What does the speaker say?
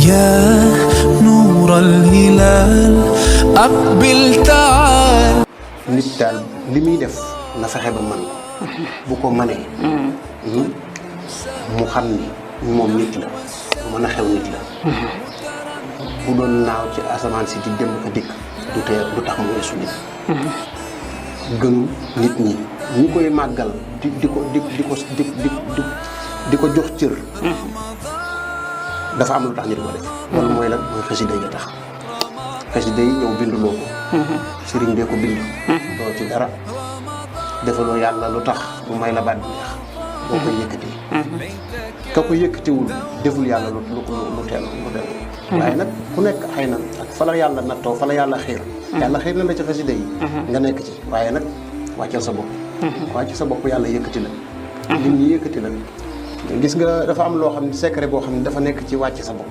يا نور الهلال أقبل تعال. nit daal li muy def na fexe ba man ko bu ko mënee mu xam ni moom nit la bu mën a xew nit la bu doon naaw ci asamaan si di dem ko dikk du tax mu weesu nit gënu nit ñi ñi koy màggal di ko jox cër dafa am lu tax ñu di ko def loolu mooy lan mooy xasida yi tax xasida yi ñëw binduloo ko sëriñ bee ko bind doo ci dara defaloo yàlla lu tax mu may la baat bi neex boo koy yëkkati ka ko yëkkatiwul deful yàlla lu teel waaye nag ku nekk xëy na ak fa la yàlla nattoo fa la yàlla xiir yàlla xiir na la ci xasida yi nga nekk ci waaye nag wàccal sa bopp wàcc sa bopp yàlla yëkkati la nit ñi yëkkati la gis nga dafa am loo xam ne secret boo xam ne dafa nekk ci wàcc sa bopp